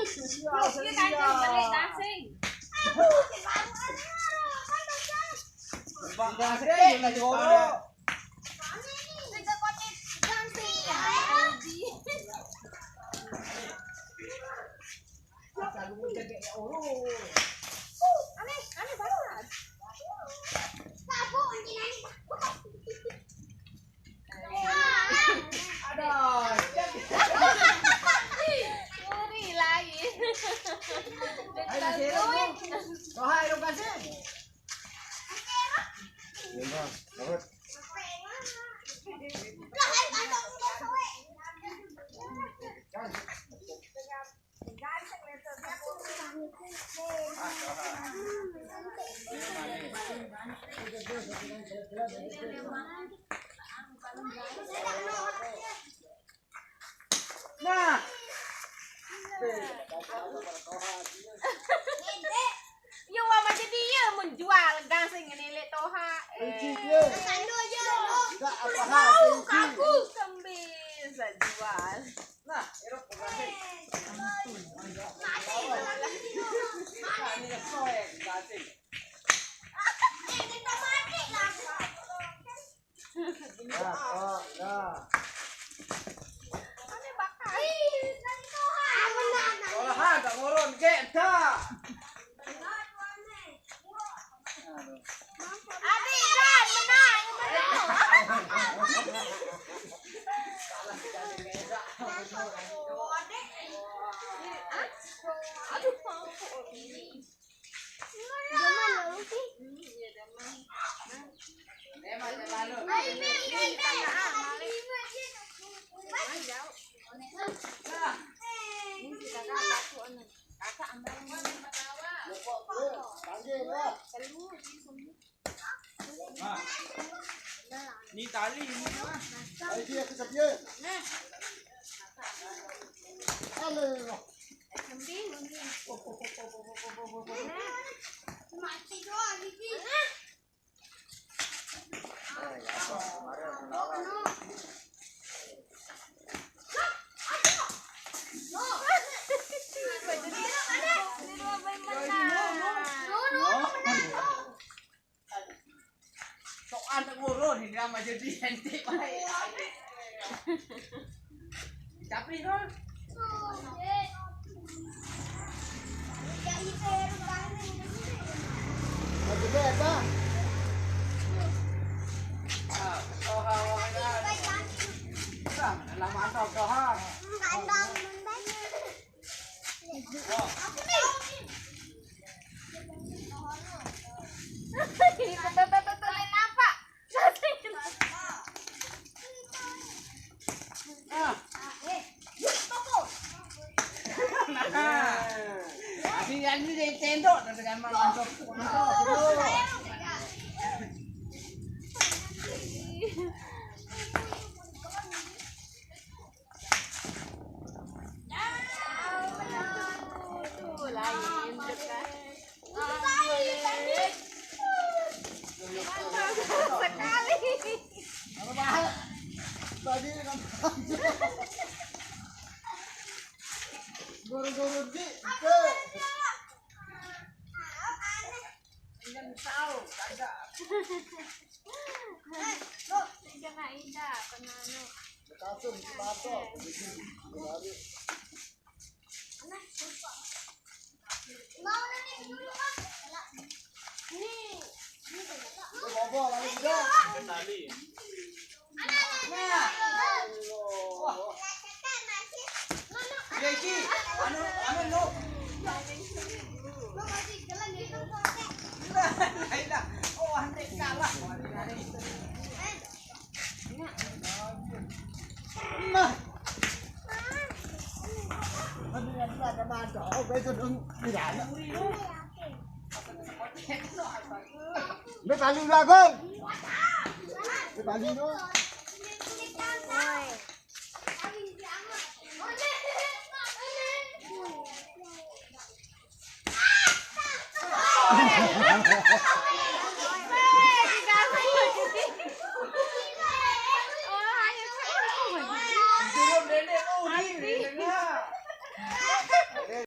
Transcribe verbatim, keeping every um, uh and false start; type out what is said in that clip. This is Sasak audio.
Terus dia tanya balik gasing. Bang gasing lagi ngoro. Aneh, aneh banget. Ada. Ngeri lagi. Ayo, masih hidup, Bu. Doha, hidup kasih. Ya, Bang. Dapat. Nah. Yo, wa mah jadi ieu mun jual gasing ngene lek Toha. Eh. Enggak apa-apa. Mau kaku kembis jual. Nah, erok gasing. Nah, ini soek gasing. Nah, oh, nah. Olahan tak ngurun, gek, dah. Abi, Ran, menang, menang. Aduh, mau. Ini tali ini, Mas. Ayo dia ke dia. Halo. Mati doang iki. Sokan tak ngurun ini sama jadi ente baik. Tapi no. Lama atau dohar. Ini betul-betul apa? Nah. Masih jadi tendok dengan mantap. Tuh, lain dekat. Sekali. Guru-guru di. Pinjam tahu, kagak. Jangan indah, kena anu. Kasum, sepatu. Mau nanti dulu, Bang. Ini. Ini bobo, lagi juga. Tali. Nah. Wah. Ya, iki. Anu, anu, lu. Lu masih jalan di tempat. Lah, lah, lah. Oh, ante kalah. Nah. Aduh, yang ada mantap. Oh, besok dong. Tidak ada. Ini paling bagus. Ini paling dong.